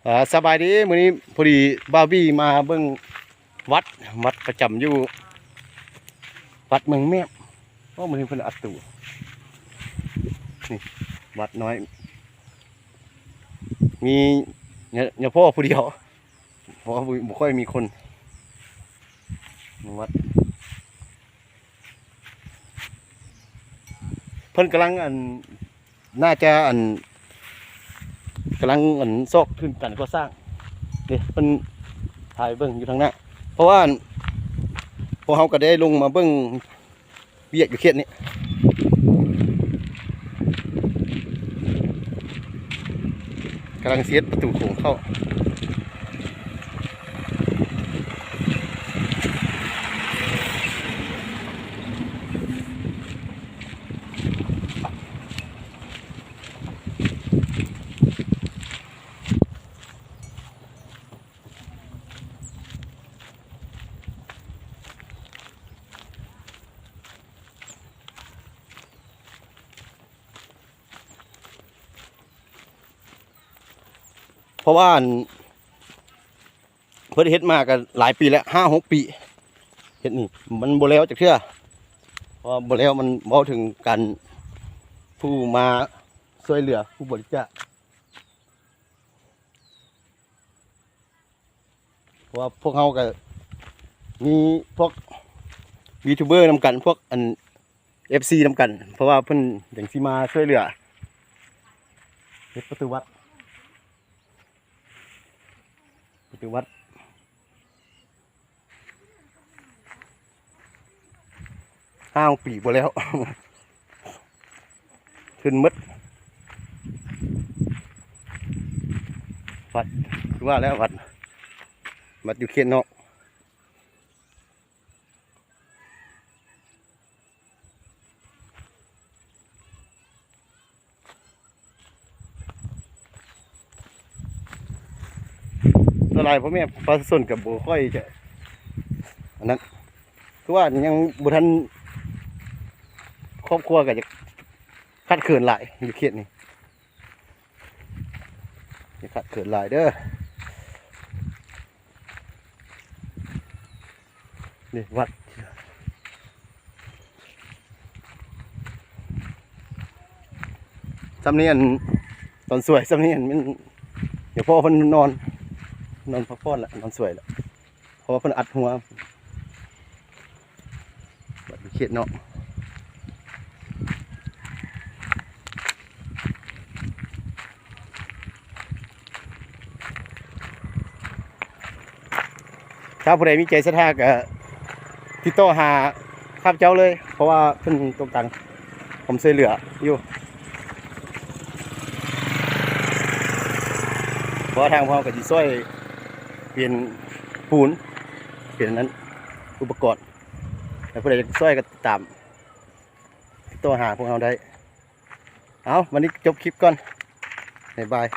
ອ່າ ສະບາຍດີ ມື້ນີ້ພໍດີບ່າວບີມາເບິ່ງວັດ ວັດປະຈຳຢູ່ວັດເມືອງແມບ. ໂອ້ ມື້ນີ້ເພິ່ນອັດຕູ ນີ້ວັດນ້ອຍ ມີຍາ ຍາພໍ່ຜູ້ດຽວ ເພາະວ່າບໍ່ ບໍ່ຄ່ອຍມີຄົນໃນວັດ. ເພິ່ນກຳລັງ ອັນ ໜ້າຈະ ອັນ ກຳລັງ ອັນ ຊອກທຶນການກໍ່ສ້າງເດ້ ເພິ່ນຖ່າຍເບິ່ງຢູ່ທາງໜ້າ ເພາະວ່າ ອັນ ພວກເຮົາກໍໄດ້ລົງມາເບິ່ງວຽກຢູ່ເຂດນີ້ ກຳລັງຊິເຮັດປະຕູໂຂງເຂົ້າ. ເພາະວ່າ ອັນ ເພິ່ນເຮັດມາກໍຫຼາຍປີແລ້ວ ຫ້າຫົກປີ ເຮັດນີ້ມັນບໍ່ແລ້ວຈັກເທື່ອ ເພາະວ່າບໍ່ແລ້ວ ມັນເວົ້າເຖິງການ ຜູ້ມາຊ່ວຍເຫຼືອ ຜູ້ບໍລິຈາກ ເພາະວ່າພວກເຮົາກໍມີພວກຢູທູບເບີນຳກັນ ພວກ ອັນ ເອັຟຊີນຳກັນ ເພາະວ່າເພິ່ນຈັ່ງຊິມາຊ່ວຍເຫຼືອເຮັດປະຕູວັດ ປະຕູວັດ ຫ້າປີບໍ່ແລ້ວ ຂຶ້ນໝົດ ວັດ ຄືວ່າແລ້ວ ວັດ ວັດຢູ່ເຂດນອກ. ສ່ວນຫຼາຍພໍ່ແມ່ປະຊາຊົນກໍບໍ່ຄ່ອຍຈະ ອັນນັ້ນ ຄືວ່າຍັງບໍ່ທັນ ຄອບຄົວກໍຈະຂາດເຂີນຫຼາຍຢູ່ເຂດນີ້ ຢ່າຂາດເຂີນຫຼາຍເດີ້. ນີ້ວັດ ຊ່ຳນີ້ ອັນ ຕອນສວຍ ຊ່ຳນີ້ ອັນ ແມ່ນ ດຽວພໍ່ເພິ່ນນອນ ນອນພັກຜ່ອນລະ ນອນສວຍລະ ເພາະວ່າເພິ່ນອັດຫົວ ວັດເຂດເນາະ. ຖ້າຜູ້ໃດມີໃຈສັດທາກໍຕິດຕໍ່ຫາຂ້າພະເຈົ້າເລີຍ ເພາະວ່າເພິ່ນຕ້ອງການຄວາມຊ່ວຍເຫຼືອຢູ່ ເພາະວ່າທາງພວກເຮົາກໍຊິຊ່ວຍ ເປັນປູນ ເປັນອັນນັ້ນ ອຸປະກອນ ແລະ ຜູ້ໃດຢາກຊ່ວຍກໍຕິດຕາມ ຕິດຕໍ່ຫາພວກເຮົາໄດ້. ເອົາ ວັນນີ້ຈົບຄລິບກ່ອນ ບາຍບາຍ.